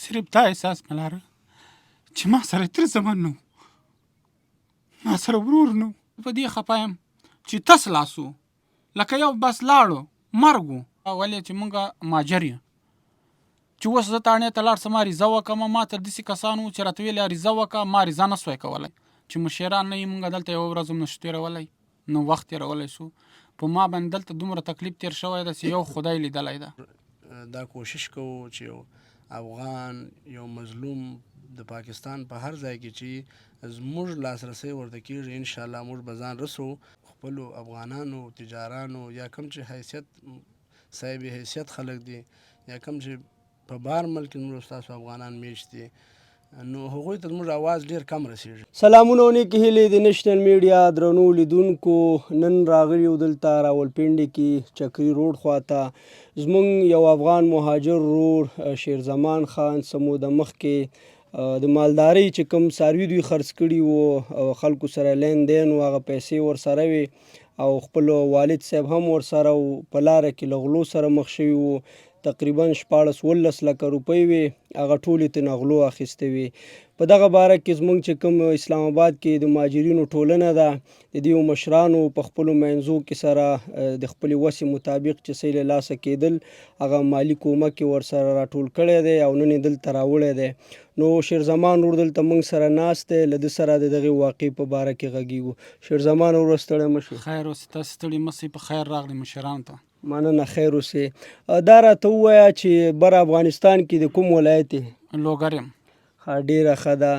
صرف دا احساس مې لاره چې ما سره تر زمان نه، ما سره ورور نه. په دې خفه یم چې تس لاسو لکه یو بس لاړو مرګ و. ولې چې مونږ ماجر یو، چې اوس زه تاڼې ته لاړ سم عریضه وکړم، ما ته داسې کسان وو چې راته ویل عریضه وکړه، ما عریضه نه سوای کولی. چې مشران نه یي، مونږ دلته یوه ورځ هم نشو تېرولی، نو وخت تېرولی شو. په ما باندې دلته دومره تکلیف تېر شوی دی چې یو خدای لیدلی ده. دا کوشش کوو چې یو افغان، یو مظلوم د پاکستان په هر ځای کې چې زموږ لاسرسی ورته کېږي، انشاءالله موږ به ځان رسوو خپلو افغانانو تجارانو، یا کوم چې حیثیت صاحب حیثیت خلک دي، یا کوم چې په بهر ملک کې زموږ ستاسو افغانان میشت دي، نو هغوی ته زموږ اواز ډېر کم رسېږي. سلامونه او نیکې هیلې د نېشنل میډیا درنو لیدونکو. نن راغلي یو دلته راولپنډي کې چکري روډ خواته. زموږ یو افغان مهاجر ورور شیرزمان خان څه موده مخکې د مالدارۍ چې کوم څاروي دوی خرڅ کړي وو او خلکو سره لین دین و، هغه پیسې ورسره وې او خپل والد صاحب هم ورسره و، په لاره کې له غلو سره مخ شوي وو. تقریبا 16 17 لکه روپۍ وې، هغه ټولې ترېنه غلو اخیستې وې. په دغه باره کې زموږ چې کوم اسلام آباد کې د مهاجرینو ټولنه ده، د دې مشرانو په خپلو منځو کې سره د خپلې وسې مطابق چې څه یې له لاسه کېدل، هغه مالي کومک یې ورسره راټول کړی دی او نن یې دلته راوړی دی. نو شیرزمان ورور دلته موږ سره ناست دی، له ده سره د دغې واقعې په باره کې غږېږو. شیرزمان وروره، ستړی مه شې. خیر اوسې، تاسو ستړي مه سئ، په خیر راغلي مشرانو ته. مننه، خیر اوسې. دا راته ووایه چې بر افغانستان کې د کوم ولایت یې؟ لوګر یم. ښه، ډېره ښه ده.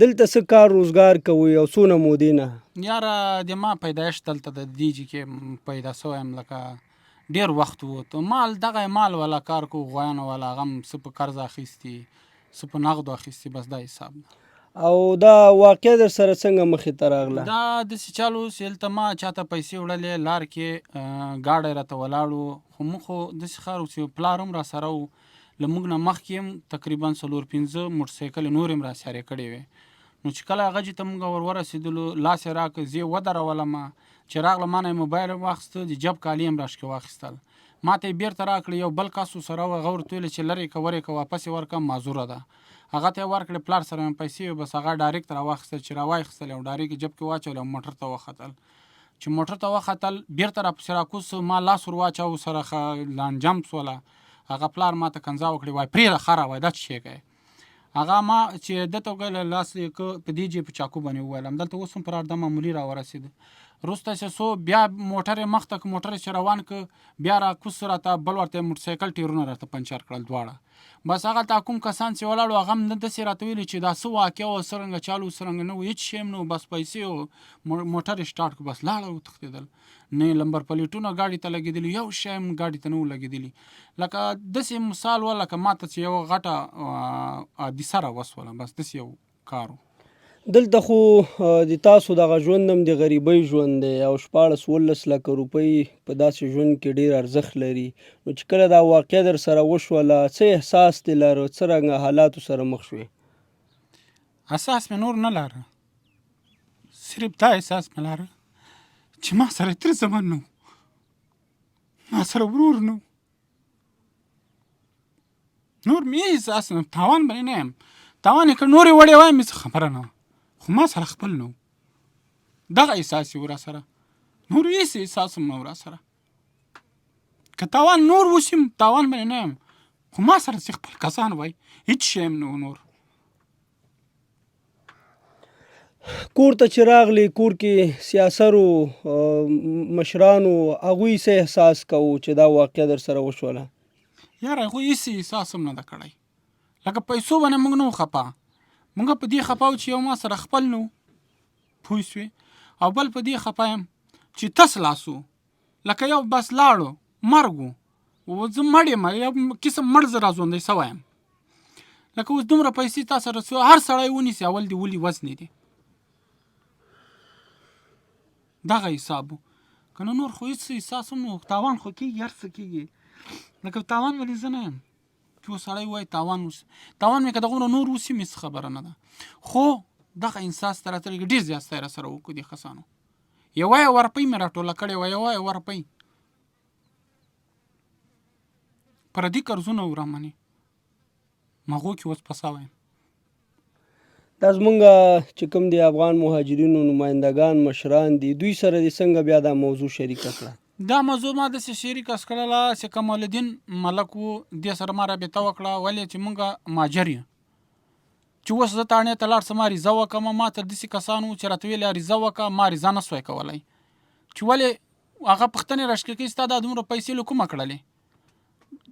دلته څه کار روزګار کوئ او څونه مودې نه؟ یاره، د ما پیدایښت دلته د دیجي کې پیدا شوی یم، لکه ډېر وخت ووت. مال دغه مال والا کار کو، غویانو والا، هغه هم څه په قرض اخیستي، څه په نغدو اخیستي، بس دا حساب ده. او دا واقعه در سره څنګه مخې ته راغله؟ دا داسې چل و چې هلته ما چاته پیسې وړلې، لار کې ګاډی راته ولاړ و، خو موږ خو داسې ښار و چې پلار هم راسره و. له موږ نه مخکې هم تقریبا څلور پنځه موټرسایکلې نورې هم راسیارې کړې وې. نو چې کله هغه جي ته موږ ور ورسېدلو، لاس یې راکړ، زه یې ودرولم. چې راغله، ما نه یې موبایل هم واخیسته، د جب کالي یې هم راښکې واخیستل، ما ته یې بېرته راکړې. یو بل کس ورسره و، هغه ورته ویل چې لرې که ورې که، واپس یې ورکړه، معذوره ده. هغه ته یې ورکړې، پلار سره مې پیسې وې، بس هغه ډایرکټ راواخیستل. چې راواخیستل او ډایرکټ یې جب کې واچولې او موټر ته وختل. چې موټر ته وختل، بېرته راپسې راکوز سو، ما لاس ور واچاوه، سره لانجم سوله. هغه پلار ما ته کنځا وکړې، وای پرېږده خره، وای دا څه شی کوې؟ هغه ما چې ده ته وکړل، لاس یې که په دې جې په چاقو باندې وویل. همدلته اوس هم پر ارده معمولي راورسېد. وروسته چې سو، بیا موټر یې مخته که، موټر یې چې روان که، بیا راکوز سو راته، بل ورته یې موټرسایکل ټیرونه راته پنچر کړل دواړه. بس هغه ته کوم کسان چې ولاړ وو، هغه هم نه داسې راته ویلي چې دا څه واقعه وه، څرنګه چالو، څرنګه نه و. هېڅ شی هم نه و، بس پیسې او موټر یې سټارټ کړ، بس لاړه، وتښتېدل. نه یې لمبر پلیټونه ګاډي ته لګېدلي، یو شی هم ګاډي ته نه و لګېدلي. لکه داسې مثال و لکه ما ته چې یوه غټه حادثه راوسوله، بس داسې یو کار و. دلته خو د تاسو دغه ژوند هم د غریبۍ ژوند دی او 16 17 لکه روپۍ په داسې ژوند کې ډېر ارزښت لري. نو چې کله دا واقعه در سره وشوله، څه احساس دې لاره، څرنګه حالاتو سره مخ شوې؟ احساس مې نور نه لاره، صرف دا احساس مې لاره چې ما سره تر زمان نه و، ما سره ورور نه و. نور مې احساس نه، تاوان باندې نه یم. تاوان یې که نورې وړې وای مې څه خبره نه وه، خو ما سره خپل نه و. دغه احساس یې و راسره، نور هېڅ احساس هم نه و راسره. که تاوان نور وسیم، تاوان باندې نه یم، خو ما سره چې خپل کسان وای، هېڅ شی هم نه و نور. کور ته چې راغلې، کور کې سیاسرو مشرانو هغوی څه احساس کوو چې دا واقعه در سره وشوله؟ یاره، هغوی هېڅ احساس هم نه ده کړی. لکه پیسو باندې موږ نه وو خفه، موږ په دې خفه وو چې یو ما سره خپل نه وو، پوه سوې؟ او بل په دې خفه یم چې تس لاسو لکه یو بس لاړو، مرګ و، زه مړ یم، یو قسم مړ زه راژوندی سوی یم. لکه اوس دومره پیسې تا سره څو هر سړی ونیسي، اول دې ولي وزنې دي، دغه حساب و. که نه نور خو هېڅ احساس هم نه و. تاوان خو کېږي، هر څه کېږي، لکه تاوان ولې زه نه یم چې اوس سړی وایي تاوان وسي. تاوان مې که دغومره نور وسي مې څه خبره نه ده، خو دغه احساس ته راته ډېر زیات ستای راسره وکړو. دې کسانو یوه یوه روپۍ مې راټوله کړې وه، یوه یوه روپۍ. پردي قرضونه و رامنې. هغو کې اوس په سوی یم. دا زمونږ چې کوم د افغان مهاجرینو نمایندګان مشران دي دوی سره دې څنګه بیا دا موضوع شریکه کړه؟ دا موضوع ما داسې شریکه کړله چې کمال الدین ملک وو، دې سره ما رابطه وکړه، ولې چې مونږ مهاجر یو، چې اوس زه تاڼې ته لاړ سم عریضه وکړم، ما ته داسې کسان وو چې راته ویل عریضه وکړه، ما عریضه نه سوای کولی، چې ولې هغه پوښتنې راښکې کوي ستا دا دومره پیسې له کومه کړلې،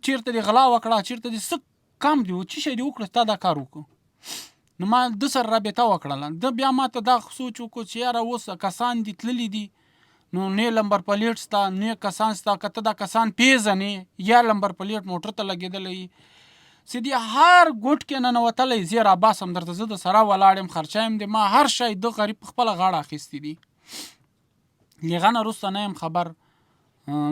چېرته دې غلا وکړه، چېرته دې څه کم دی څه شی دې وکړه، تا دا کار وکړو. نو ما ده سره رابطه وکړله، ده بیا ما ته دا سوچ وکړو چې یاره اوس کسان دي تللي دي، نو نه لمبر پلیټ سته نه کسان سته، که ته دا کسان پیژنې یا لمبر پلیټ موټر ته لګېدلی چې دی هر ګوټ کې ننوتلی زه یې راباسم درته، زه د سره ولاړ یم، خرچه یم دی ما هر شی ده غریب په خپله غاړه اخیستي دي. له نه وروسته نه یم خبر.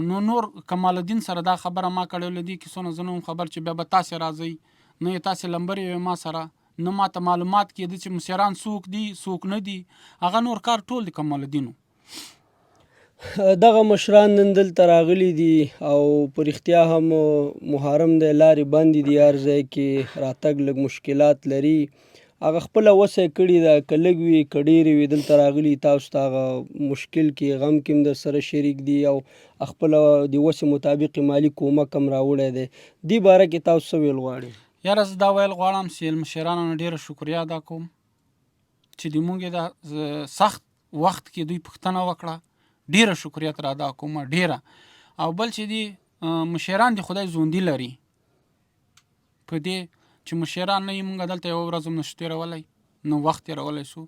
نو نور کمال الدین سره دا خبره ما کړې، له دې کیسو نه زه نه وم خبر چې بیا به تاسې راځئ، نه یې تاسې لمبرې وې ما سره، نه ما ته معلومات کېده چې مشران څوک دي څوک نه دي، هغه نور کار ټول د کمال الدین و. دغه مشران نن دلته راغلي دي او په رښتیا هم محرم دی، لارې بندې دي، هر ځای کې راتګ لږ مشکلات لري، هغه خپله وسه یې کړې ده، که لږ وي که ډېرې وي دلته راغلي تاسو ته هغه مشکل کې غم کې هم در سره شریک دي او خپله د وسې مطابق یې مالي کومک هم راوړی دی. دې باره کې تاسو څه ویل غواړئ؟ یاره زه دا ویل غواړم چې له مشرانو نه ډېره شکریه ادا کوم چې د موږ دا سخت وخت کې دوی پوښتنه وکړه، ډېره شکریه تر ادا کوم ډېره. او بل چې دي مشران د خدای ژوندي لري، په دې چې مشران نه یي موږ دلته یوه ورځ هم نشو تېرولی، نو وخت تېرولی شو.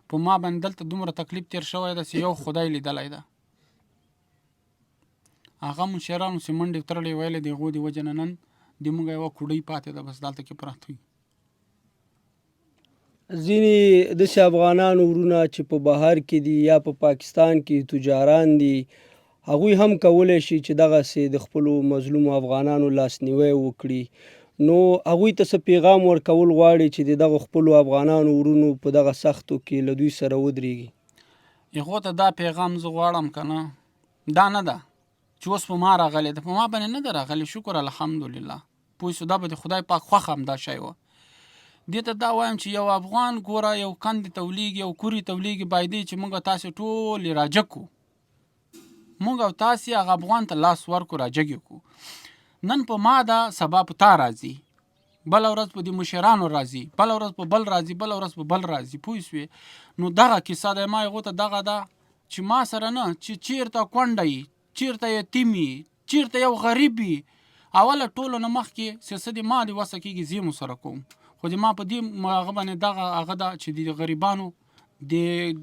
په ما باندې دلته دومره تکلیف تېر شوی دی چې یو خدای لیدلی ده. هغه مشرانو چې منډې ترړې ویلې د هغو د وجې نه نن د موږ یوه کوډۍ پاتې ده، بس دلته کې پراته یو. ځینې داسې افغانان ورونه چې په بهر کې دي یا په پاکستان کې تجاران دي، هغوی هم کولی شي چې دغسې د خپلو مظلومو افغانانو لاسنیوی وکړي، نو هغوی ته څه پیغام ورکول غواړي چې د دغو خپلو افغانانو ورونو په دغه سختو کې له دوی سره ودرېږي؟ هغو ته دا پیغام زه غواړم که نه دا نه ده چې اوس په ما راغلې ده، په ما باندې نه ده راغلې، شکر الحمدلله، پوه شو دا به د خدای پاک خوښه همدا شی وه. دې ته دا وایم چې یو افغان ګوره یو کندې ته ولیږي یو کوري ته ولیږي، باید چې موږ تاسې ټول یې راجګ کړو، موږ او تاسې هغه افغان ته لاس ورکړو راجګ یې کړو. نن په ما ده سبا په تا راځي، بله ورځ په دې مشرانو راځي، بله ورځ په بل راځي، بله ورځ په بل راځي، پوه شوې؟ نو دغه کیسه ده. ما هغو ته دغه ده چې ما سره نه چې چیرته کونډه یي، چیرته یتیم یي، چیرته یو غریب وي، اوله ټولو نه مخکې چې څه د ما د وسه کېږي زه یې مو سره کوم، خو د ما په دې هغه باندې دغه هغه ده چې د غریبانو د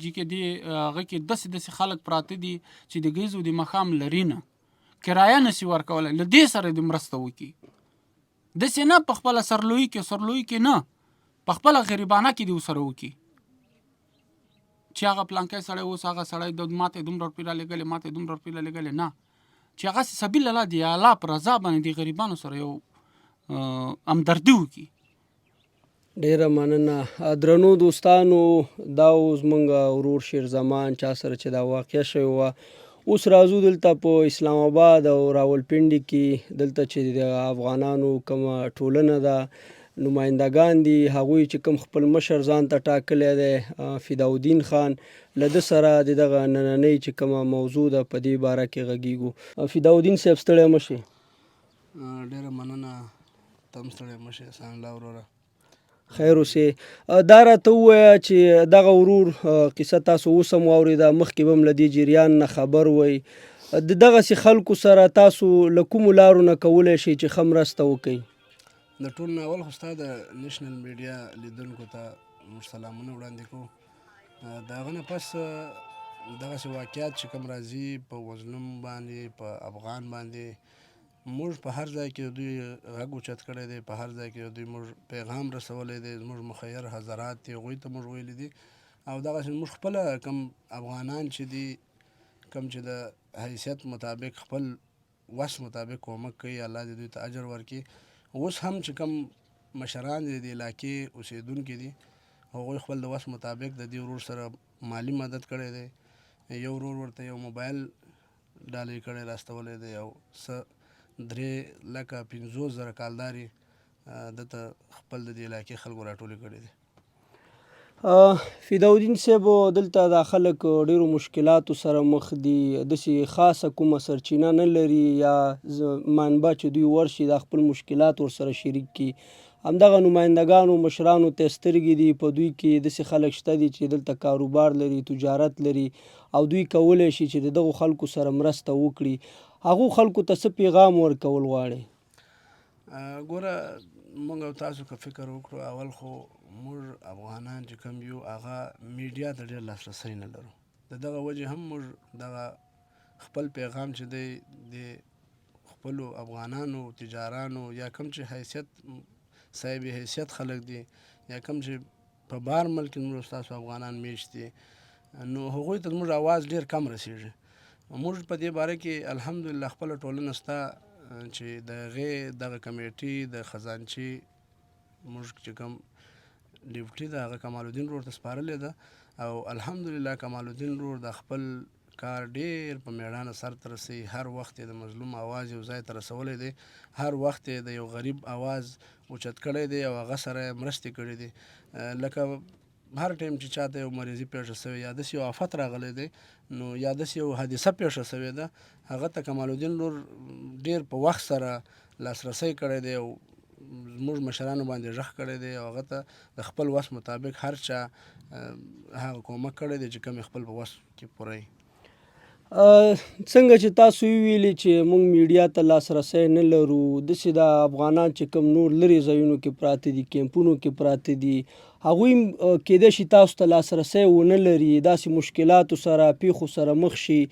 جې کې د هغه کې داسې داسې خلک پراته دي چې د ګیزو د ماښام لري نه، کرایه نشي ورکولی، له دې سره د مرسته وکړي، داسې نه په خپله سرلویي کې سرلویي کې نه، په خپله غریبانه کې دې ورسره وکړي چې هغه پلانکی سړی اوس هغه سړی د ماته یې دومره روپۍ رالېږلې، ماته یې دومره روپۍ رالېږلې، نه، چې هغه سبیل الله دی الله په رضا باندې د غریبانو سره یو همدردي وکړي. ډیره مننه درنو دوستانو، دا و زمونږ ورور شیر زمان چا سره چې دا واقعه شوې وه. اوس راځو دلته په اسلام آباد او راولپنډي کې، دلته چې د افغانانو کومه ټولنه ده، نمایندګان دي، هغوی چې کوم خپل مشر ځان ته ټاکلی دی فداالدین خان، له ده سره د دغه نننۍ چې کومه موضوع ده په دې باره کې غږیږو. فداالدین صاحب ستړی مه شئ. ډېره مننه، ته هم ستړی مه شې احسان الله وروره. خیر اوسې. دا راته ووایه چې دغه ورور قصه تاسو اوس هم واورېده، مخکې به هم له دې جریان نه خبر وئ، د دغسې خلکو سره تاسو له کومو لارو نه کولی شئ چې ښه مرسته وکړئ؟ د ټول نه اول خو ستا د نېشنل میډیا لیدونکو ته موږ سلامونه وړاندې کوو. د هغه نه پس دغسې واقعات چې کوم راځي په مظلوم باندې، په افغان باندې، موږ په هر ځای کې د دوی غږ اوچت کړی دی، په هر ځای کې د دوی موږ پیغام رسولی دی، زموږ مخیر حضرات دي هغوی ته موږ ویلي دي. او دغسې موږ خپله کوم افغانان چې دي، کوم چې د حیثیت مطابق خپل وس مطابق کومک کوي، الله دې دوی ته اجر ورکړي. اوس هم چې کوم مشران دي د علاقې اوسېدونکي دي، هغوی خپل د وس مطابق د دې ورور سره مالي مدد کړی دی. یو ورور ورته یو موبایل ډالۍ کړی راستولی دی او څه 3,50,000 کالدارې ده ته خپل د دې علاقې خلکو راټولې کړې دي. فداالدین صاحب دلته دا خلک ډیرو مشکلاتو سره مخ دي، داسې خاصه کومه سرچینه نه لري یا منبع چې دوی ورشي دا خپل مشکلات ورسره شریک کړي. همدغه نمایندګانو مشرانو ته سترګې دي، په دوی کې داسې خلک شته دي چې دلته کاروبار لري، تجارت لري او دوی کولی شي چې د دغو خلکو سره مرسته وکړي. هغو خلکو ته څه پیغام ورکول غواړې؟ ګوره موږ او تاسو که فکر وکړو، اول خو موږ افغانان چې کوم یو هغه میډیا ته ډېر لاسرسی نه لرو. د دغه وجې هم موږ دغه خپل پیغام چې دی د خپلو افغانانو تجارانو یا کوم چې حیثیت صاحب حیثیت خلک دي یا کوم چې په بهر ملک کې زموږ ستاسو افغانان میشت دي، نو هغوی ته زموږ اواز ډېر کم رسېږي. موږ په دې باره کې الحمدلله خپله ټولنه شته چې د هغې دغه کمیټې د خزانچي موږ چې کوم ډیوټي ده هغه کمال الدین ورور ته سپارلې ده، او الحمدلله کمال الدین ورور د خپل کار ډیر په میړانه سر ته رسوي. هر وخت یې د مظلوم اواز یو ځای ته رسولی دی، هر وخت یې د یو غریب اواز اوچت کړی دی او هغه سره یې مرستې کړې دي. لکه هر ټایم چې چاته یو مریضي پېښه شوې یا داسې یو آفت راغلی دی نو یا داسې یو حادثه پېښه شوې ده، هغه ته کمال الدین لور ډیر په وخت سره لاسرسی کړی دی او زموږ مشرانو باندې غږ کړی دی او هغه ته د خپل وس مطابق هر چا هغه کومک کړی دی چې کوم خپل په وس کې پوره وي. څنګه چې تاسو ویلي چې موږ میډیا ته لاسرسی نه لرو، داسې دا افغانان چې کوم نور لرې ځایونو کې پراته دي، کیمپونو کې پراته دي، هغوی کیدای شي تاسو ته لاسرسی ونه لري، داسې مشکلاتو سره پیښو سره مخ شي.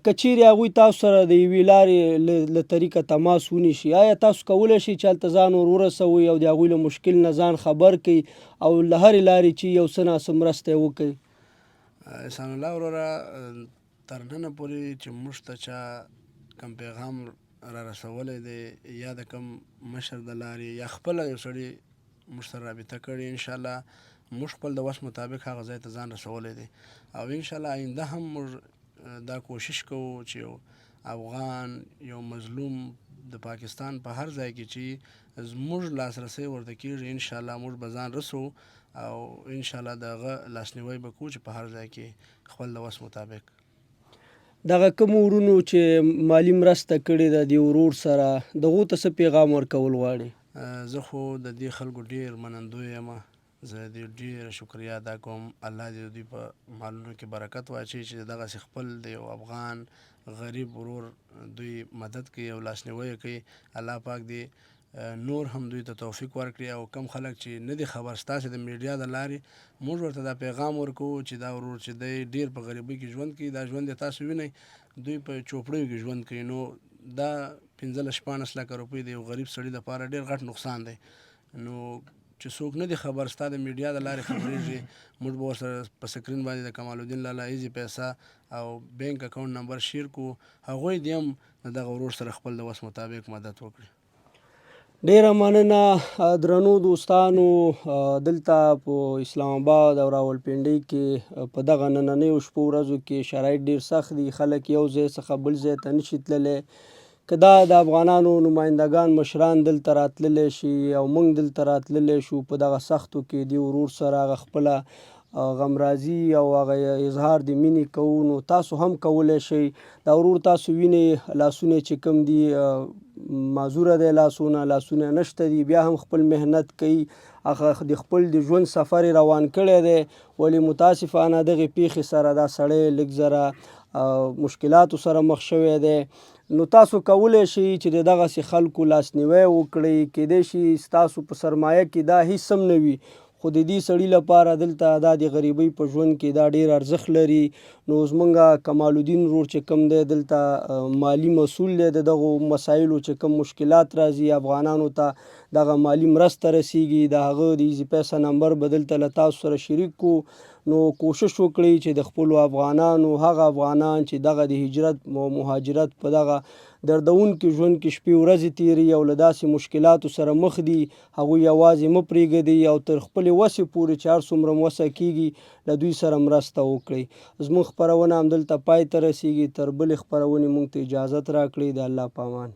که چیرې هغوی تاسو سره د یوې لارې له طریقه تماس ونیسي، آیا تاسو کولی شئ چې هلته ځان ور ورسوئ او د هغوی له مشکل نه ځان خبر کړئ او له هرې لارې چې یو څه نا څه مرسته یې وکړئ؟ احسان الله وروره، تر ننه پورې چې موږ ته چا کوم پیغام را رسولی دی یا د کوم مشر د لارې یا خپله یو سړي موږ سره رابطه کړې، انشاءالله موږ خپل د وس مطابق هغه ځای ته ځان رسولی دی او انشاءالله آینده هم موږ دا کوشش کوو چې یو افغان یو مظلوم د پاکستان په هر ځای کې چې زموږ لاسرسی ورته کیږي، انشاءالله موږ به ځان رسوو او انشاءالله د هغه لاسنیوی به کوو چې په هر ځای کې خپل د وس مطابق. دغه کوم ورونو چې مالي مرسته کړې ده دې ورور سره، دغو ته څه پیغام ورکول غواړې؟ زه خو د دې خلکو ډیر منندوی یم، زه د دوی ډیره شکریه ادا کوم، الله دې د دوی په مالونو کې برکت واچوي چې دغسې خپل د یو افغان غریب ورور دوی مدد کوي او لاسنیوی یې کوي. الله پاک دې نور هم دوی ته توفیق ورکړي او کم خلک چې نه دي خبر ستاسې د میډیا د لارې موږ ورته دا پیغام ورکوو چې دا ورور چې دی ډیر په غریبۍ کې ژوند کوي، دا ژوند یې تاسو وینئ، دوی په چوپړیو کې ژوند کوي، نو دا 15 16 لکه روپۍ د یو غریب سړي لپاره ډیر غټ نقصان دی. نو چې څوک نه دي خبر ستا د میډیا د لارې خبرېږي، موږ به ورسره په سکرین باندې د کمال الدین لالا ایزي پیسه او بانک اکاونټ نمبر شیر کو، هغوی دې هم د دغه ورور سره خپل د وس مطابق مدد وکړي. ډیره مننه درنو دوستانو، دلته په اسلام آباد او راولپنډۍ کې په دغه نننیو شپو ورځو کې شرایط ډیر سخت دي، خلک یو ځای څخه بل ځای ته نشي تللی. که دا د افغانانو نمایندګان مشران دلته راتللی شي او موږ دلته راتللی شو، په دغه سختو کې دې ورور سره هغه خپله غمرازي او هغه اظهار د مینې کوو، نو تاسو هم کولی شئ. دا ورور تاسو وینئ، لاسونه چې کوم دي معذوره دی، لاسونه نشته دي، بیا هم خپل محنت کوي، هغه د خپل د ژوند سفر یې روان کړی دی، ولې متاسفانه دغې پیښې سره دا سړی لږ ذره مشکلاتو سره مخ شوی دی. نو تاسو کولی شئ چې د دغسې خلکو لاسنیوی وکړئ. کیدای شي ستاسو په سرمایه کې دا هیڅ هم نه وي، خو د دې سړي لپاره دلته دا د غریبۍ په ژوند کې دا ډیر ارزښت لري. نو زمونږ کمال الدین ورور چې کوم دی دلته مالي مسول دی د دغو مسایلو چې کوم مشکلات راځي افغانانو ته دغه مالي مرسته رسیږي، د هغه د ایزي پیسه نمبر به دلته له تاسو سره شریک کو. نو کوشش وکړئ چې د خپلو افغانانو هغه افغانان چې دغه د هجرت او مهاجرت په دغه دردونکي ژوند کې شپې ورځې تیري او له داسې مشکلاتو سره مخ دي، هغوی یوازې مه پرېږدئ او تر خپلې وسې پورې چې هر څومره مو وسه کېږي له دوی سره مرسته وکړئ. زموږ خپرونه همدلته پای ته رسېږي، تر بلې خپرونې موږ ته اجازت راکړئ. د الله په امان.